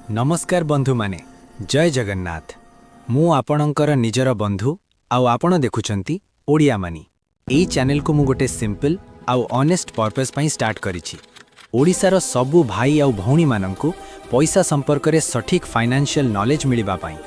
ନମସ୍କାର ବନ୍ଧୁମାନେ, ଜୟ ଜଗନ୍ନାଥ। ମୁଁ ଆପଣଙ୍କର ନିଜର ବନ୍ଧୁ ଆଉ ଆପଣ ଦେଖୁଛନ୍ତି ଓଡ଼ିଆ ମନି। ଏଇ ଚ୍ୟାନେଲକୁ ମୁଁ ଗୋଟେ ସିମ୍ପଲ୍ ଆଉ ଅନେଷ୍ଟ ପର୍ପଜ୍ ପାଇଁ ଷ୍ଟାର୍ଟ କରିଛି, ଓଡ଼ିଶାର ସବୁ ଭାଇ ଆଉ ଭଉଣୀମାନଙ୍କୁ ପଇସା ସମ୍ପର୍କରେ ସଠିକ୍ ଫାଇନାନ୍ସିଆଲ ନଲେଜ ମିଳିବା ପାଇଁ।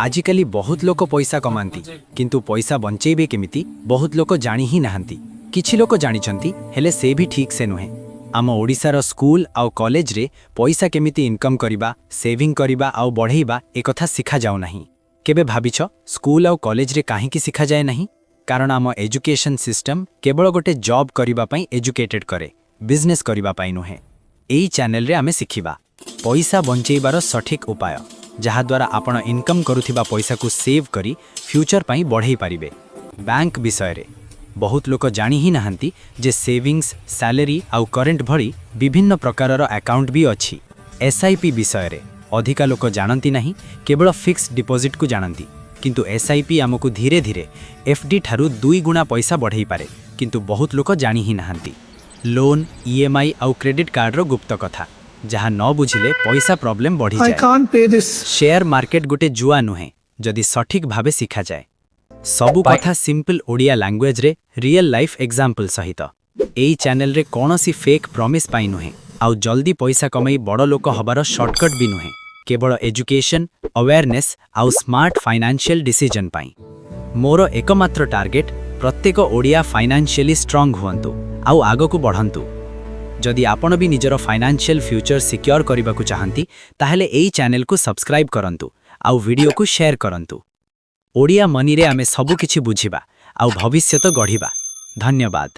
ଆଜିକାଲି ବହୁତ ଲୋକ ପଇସା କମାନ୍ତି, କିନ୍ତୁ ପଇସା ବଞ୍ଚେଇବେ କେମିତି, ବହୁତ ଲୋକ ଜାଣି ହିଁ ନାହାନ୍ତି। କିଛି ଲୋକ ଜାଣିଛନ୍ତି, ହେଲେ ସେ ବି ଠିକ୍ ସେ ନୁହେଁ। ଆମ ଓଡ଼ିଶାର ସ୍କୁଲ ଆଉ କଲେଜରେ ପଇସା କେମିତି ଇନକମ୍ କରିବା, ସେଭିଂ କରିବା ଆଉ ବଢ଼େଇବା, ଏକଥା ଶିଖାଯାଉନାହିଁ। କେବେ ଭାବିଛ, ସ୍କୁଲ ଆଉ କଲେଜରେ କାହିଁକି ଶିଖାଯାଏ ନାହିଁ? କାରଣ ଆମ ଏଜୁକେସନ୍ ସିଷ୍ଟମ କେବଳ ଗୋଟେ ଜବ୍ କରିବା ପାଇଁ ଏଜୁକେଟେଡ୍ କରେ, ବିଜନେସ୍ କରିବା ପାଇଁ ନୁହେଁ। ଏଇ ଚ୍ୟାନେଲରେ ଆମେ ଶିଖିବା ପଇସା ବଞ୍ଚେଇବାର ସଠିକ୍ ଉପାୟ, ଯାହାଦ୍ୱାରା ଆପଣ ଇନକମ୍ କରୁଥିବା ପଇସାକୁ ସେଭ୍ କରି ଫ୍ୟୁଚର ପାଇଁ ବଢ଼େଇ ପାରିବେ। ବ୍ୟାଙ୍କ ବିଷୟରେ ବହୁତ ଲୋକ ଜାଣି ହିଁ ନାହାନ୍ତି ଯେ ସେଭିଙ୍ଗସ୍, ସାଲେରୀ ଆଉ କରେଣ୍ଟ ଭଳି ବିଭିନ୍ନ ପ୍ରକାରର ଆକାଉଣ୍ଟ ବି ଅଛି। ଏସ୍ଆଇପି ବିଷୟରେ ଅଧିକା ଲୋକ ଜାଣନ୍ତି ନାହିଁ, କେବଳ ଫିକ୍ସଡ ଡିପୋଜିଟ୍କୁ ଜାଣନ୍ତି। କିନ୍ତୁ ଏସ୍ଆଇପି ଆମକୁ ଧୀରେ ଧୀରେ ଏଫ୍ଡି ଠାରୁ 2 ଗୁଣା ପଇସା ବଢ଼େଇ ପାରେ, କିନ୍ତୁ ବହୁତ ଲୋକ ଜାଣି ହିଁ ନାହାନ୍ତି। ଲୋନ୍, ଇଏମ୍ଆଇ ଆଉ କ୍ରେଡିଟ୍ କାର୍ଡର ଗୁପ୍ତ କଥା, ଯାହା ନ ବୁଝିଲେ ପଇସା ପ୍ରୋବ୍ଲେମ୍ I ବଢ଼ିଯାଏ। can't pay this. Share market ଗୋଟେ ଜୁଆ ନୁହେଁ, ଯଦି ସଠିକ୍ ଭାବେ ଶିଖାଯାଏ। ସବୁ କଥା ସିମ୍ପଲ୍ ଓଡ଼ିଆ ଲାଙ୍ଗୁଏଜରେ, ରିଅଲ୍ ଲାଇଫ୍ ଏକ୍ଜାମ୍ପଲ୍ ସହିତ। ଏଇ ଚ୍ୟାନେଲରେ କୌଣସି ଫେକ୍ ପ୍ରମିସ୍ ପାଇଁ ନୁହେଁ ଆଉ ଜଲ୍ଦି ପଇସା କମେଇ ବଡ଼ ଲୋକ ହବାର ସର୍ଟକଟ୍ ବି ନୁହେଁ। କେବଳ ଏଜୁକେସନ୍, ଆୱେରନେସ୍ ଆଉ ସ୍ମାର୍ଟ ଫାଇନାନ୍ସିଆଲ ଡିସିଜନ୍ ପାଇଁ। ମୋର ଏକମାତ୍ର ଟାର୍ଗେଟ୍, ପ୍ରତ୍ୟେକ ଓଡ଼ିଆ ଫାଇନାନ୍ସିଆଲି ଷ୍ଟ୍ରଙ୍ଗ ହୁଅନ୍ତୁ ଆଉ ଆଗକୁ ବଢ଼ନ୍ତୁ। ଯଦି ଆପଣ ବି ନିଜର ଫାଇନାନ୍ସିଆଲ ଫ୍ୟୁଚର ସିକ୍ୟୋର କରିବାକୁ ଚାହାନ୍ତି, ତାହେଲେ ଏଇ ଚ୍ୟାନେଲକୁ ସବସ୍କ୍ରାଇବ୍ କରନ୍ତୁ ଆଉ ଭିଡ଼ିଓକୁ ସେୟାର କରନ୍ତୁ। ଓଡ଼ିଆ ମନିରେ ଆମେ ସବୁକିଛି ବୁଝିବା ଆଉ ଭବିଷ୍ୟତ ଗଢ଼ିବା। ଧନ୍ୟବାଦ।